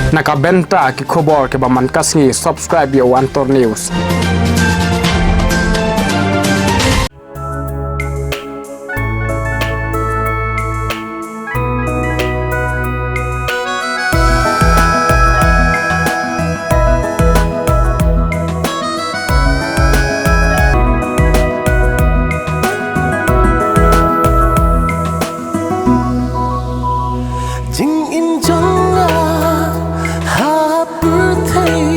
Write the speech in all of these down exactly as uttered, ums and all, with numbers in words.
Na ka bynta ki khubor kiba man ka sngi, subscribe ïa u Antor News. Jingim jong nga ha pyrthei,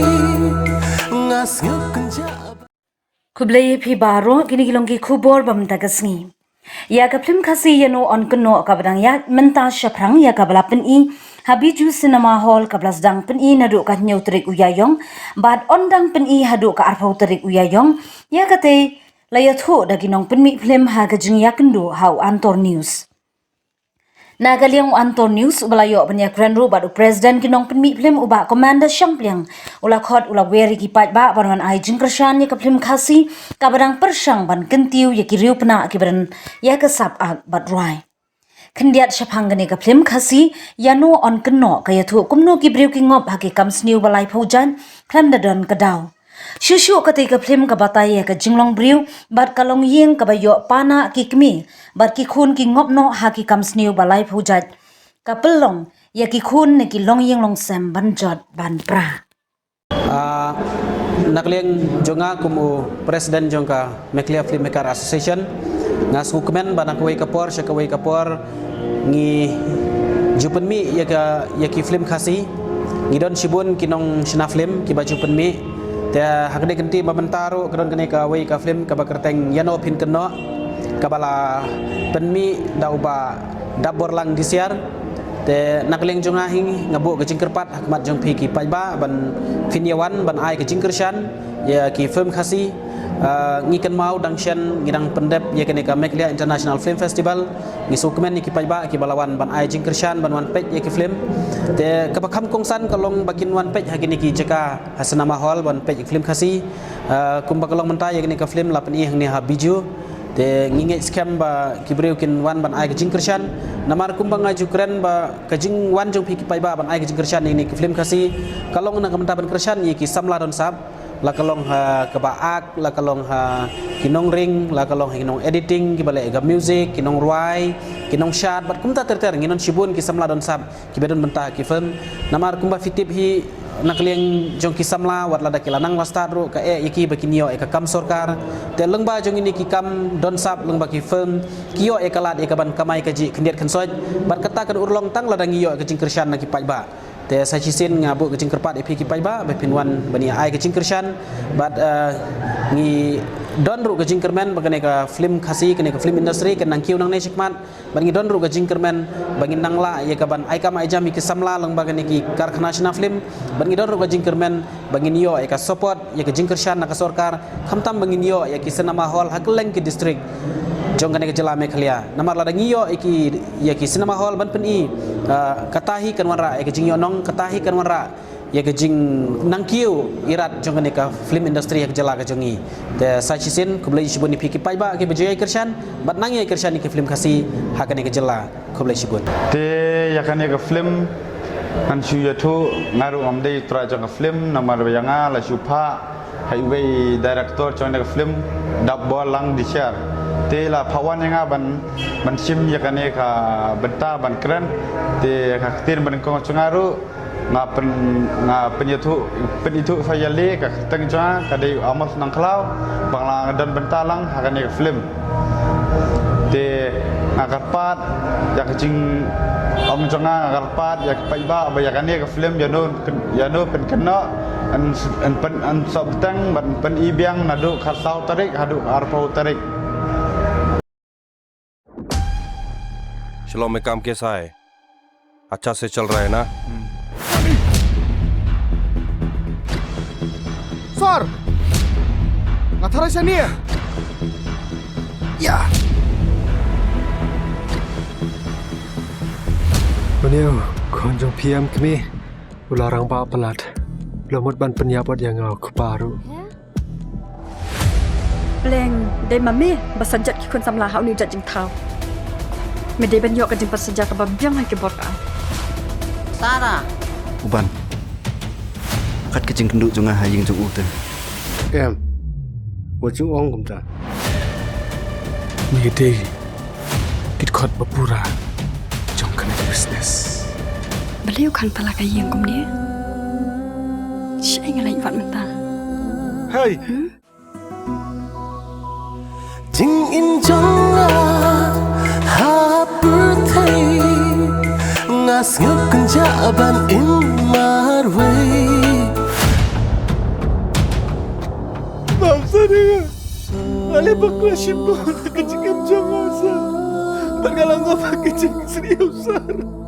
nga sngewkynjah. Khublei ïa phi baroh, kine ki long ki khubor ba mynta ka sngi. Ïa ka phlim Khasi Ïano Un Kynnoh kaba dang ïaid mynta shaphrang, ïa kaba la pyni ha Bijou Cinema Hall, kaba la sdang pyni naduh ka hynñiew tarik u Ïaïong bad yn dang pyni haduh ka arphew tarik u Ïaïong. Ïa katei la ïathuh da ki nongpynmih phlim ha ka jingïakynduh ha u Antor News. Na ka liang u Antor News uba la ïoh ban ïakren ruh bad u President ki nongpynmih phlim, u Bah Commander Shangpliang, u la khot, u la wer ïa ki paidbah ban wan ai jingkyrshan ïa ka phlim Khasi kaba dang pyrshang ban kyntiew ïa ki riewpnah kiba don ïa ka sap ak bad rwai. Khyndiat shaphang kane ka phlim Khasi Ïano Un Kynnoh ka ïathuh kumno ki briew ki ngop ha ki kam sniew ba laiphew jait khlem da don ka daw. Shuh shuh katei ka phlim ka batai ïa ka jinglong briew bad ka longïing kaba ïoh panah ki kmie bad ki khun ki ngop noh ha ki kam sniew ba laiphew jait. Ka pynlong ïa ki khun ne ki longïing longsem ban jot ban pra. Ah, na ka liang jong nga kum u President jong ka Meghalaya Filmmaker Association, nga sngewkmen ba na kawei ka por sha kawei ka por ngi ju pynmih ïa ka, ïa ki phlim Khasi. Ngi don shibun ki nongshna phlim kiba ju pynmih. Te ha kane ka kynti ba mynta ruh ka don kane kawei ka phlim kaba kyrteng Ïano Phin Kynnoh, kaba la pynmih da u Bah Dapborlang Disiar. Te na ka liang jong nga hi nga buh ka jingkyrpad ha khmat jong phi ki paidbah ban phin ïa wan ban ai ka jingkyrshan ïa ki phlim Khasi. Ah, ngi kynmaw dang shen ngi dang pyndep ïa kane ka Meghalaya International Film Festival. Ngi sngewkmen ïa ki paidbah kiba la wan ban ai jingkyrshan ban wan peit ïa ki phlim. Te kaba kham kongsan ka long ba kin wan peit ha kine ki jaka ha cinema hall ban peit ïa ki phlim Khasi. Ah, kumba ka long mynta ïa kane ka phlim la pyni hangne ha Bijou. Te ngi ngeit skhem ba ki briew kin wan ban ai ka jingkyrshan. Namar kumba nga ju kren ba ka jingwan jong phi ki paidbah ban ai ka jingkyrshan ïa kine ki phlim Khasi ka long na ka bynta ban kyrshan ïa ki samla don sap. La ka long ha kaba ak, la ka long ha ki nongring, la ka long ha ki nong editing, kiba leh ka music, ki nongrwai, ki nongshad, bad kumta ter ter, ngi don shibun ki samla don sap kiba don bynta ha ki phlim. Namar kumba phi tip hi, na ka liang jong ki samla, wat lada ki la nang la stad ruh, ka eh ïa ki ba kin ïoh ïa ka kam sorkar. Te lyngba jong kine ki kam don sap, lyngba ki phlim, ki ïoh ïa ka lad ïa kaban kamai kajih khyndiat khynsoit. Bad kata kan urlong tang lada ngi ïoh ïa ka jingkyrshan na ki paidbah. Te sa shisien nga buh ka jingkyrpad ïa phi ki paidbah ba phin wan ban ïa ai ka jingkyrshan. Bad, eh, ngi don ruh ka jingkyrmen ba kane ka phlim Khasi, kane ka phlim industry kan nang kiew nangne shakhmat. Bad ngi don ruh ka jingkyrmen ba ngin nang lah ïa kaban ai kam ai jam ïa ki samla lyngba kane ki karkhana shna phlim. Bad ngi don ruh ka jingkyrmen ba ngin ïoh ïa ka support, ïa ka jingkyrshan na ka sorkar, khamtam ba ngin ïoh ïa ki cinema hall ha kylleng ki district jong kane ka jylla Meghalaya. Namar lada ngi ïoh ïa ki, ïa ki cinema hall ban pyni, ah, kata hi kan wanrah ïa ka jingïohnong, kata hi kan wanrah ïa ka jingnangkiew irat jong kane ka film industry ha ka jylla ka jong ngi. Te sa shisien khublei shibun ïa phi ki paidbah kiba ju ïai kyrshan bad nang ïai kyrshan ïa ki film Khasi ha kane ka jylla. Khublei shibun. Te ïa kane ka film ngan shu ïathuh, nga ruh ngam dei u trai jong ka film, namar ba ïa nga la shu phah ha iwei i director jong kane ka film, Dapborlang Disiar. Te la phah wan ïa nga ban, ban shim ïa kane ka bynta ban kren. Te ka ktien banyngkong jong nga ruh nga pyn, nga pynithuh, pynithuh sa ïa lade, ka kyrteng jong nga ka dei Amos Nongkhlaw, ba nga la don bynta lang ha kane ka film. Te nga kyrpad ïa ka jingong jong nga, nga kyrpad ïa ki paidbah ba ïa kane ka film Ïano, Ïano Phin Kynnoh yn, yn pyn, yn sop bteng bad yn pyni biang naduh khatsaw tarik haduh arphew tarik. Shalom, ये काम कैसा है? अच्छा से चल रहा है ना? Sor! Nga tharai shane. Ïa! Une u khun jong phi em kmie, u la rangbah palat. U la mut ban pynïap ïa nga u kpa ruh. Pleng, dei ma me ba sa jot ki khun samla ha une u jait jingthaw. Me dei ban ïoh ka jingpynsaja kaba biang ha ki bor ka. Tara. U Ban. Kat ka jingkynduh jong nga ha ïing jong u te. Em, wat ju ong kumta. Ngi dei ki dkhot ba pura jong kane ka business. Balei u khang tala ka ïing kumne? Shaei nga leit wad mynta. Hei! Jingim jong nga ha pyrthei, nga sngew kynjah ban im marwei. Bam sari nga. Ale bakla shim ko ka jingim jong nga sa. Bad nga la ngop ha ka jingsri u sar.